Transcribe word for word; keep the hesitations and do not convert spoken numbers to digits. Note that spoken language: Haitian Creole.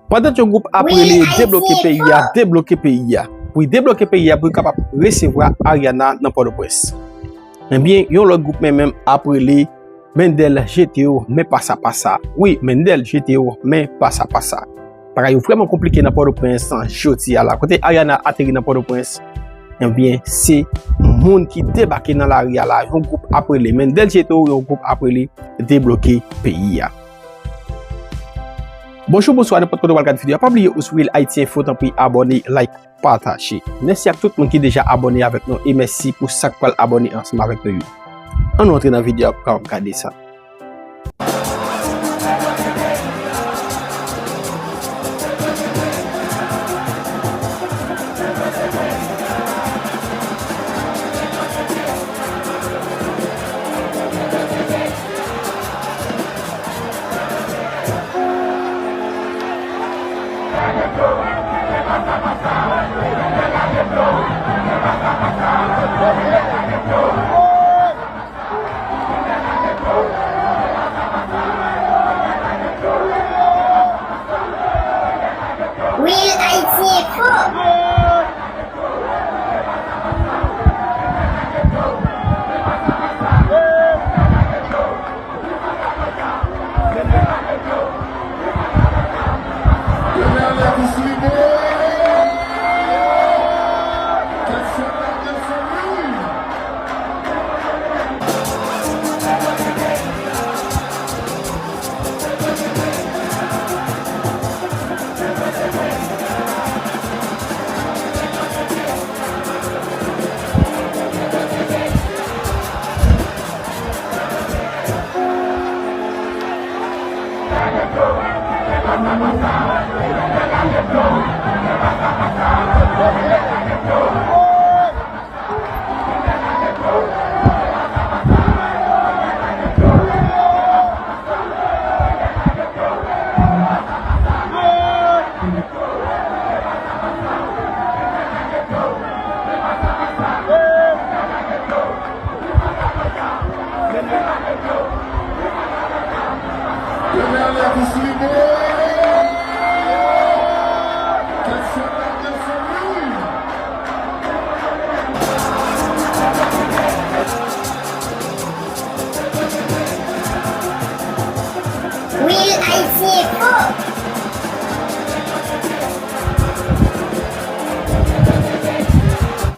Pandan yon gwoup ap rele debloke peyi a, debloke peyi a. Pou debloke peyi a, pou yo kapab resevwa Ariana nan Pòtoprens. Ebyen, yon lòt gwoup menm menm ap rele Mendel jete yo, men pasa pasa. Wi, Mendel jete yo, men pasa pasa. Bagay yo vrèman konplike nan Pòtoprens jodi a la. Kote Ariana ateri nan Pòtoprens, ebyen, se moun ki debake nan lari a la. Yon gwoup ap rele Mendel jete yo, yon gwoup ap rele debloke peyi a. Bonjou, bonswa, nenpòt kote w al gade videyo a. Pa bliye ou sou Real Haiti Info, tanpri abòne, like, pataje. Mèsi ak tout moun ki deja abòne avèk nou e mèsi pou sa k pral abòne ansanm avèk nou yo. Ann nou antre nan videyo a pou kapab gade sa.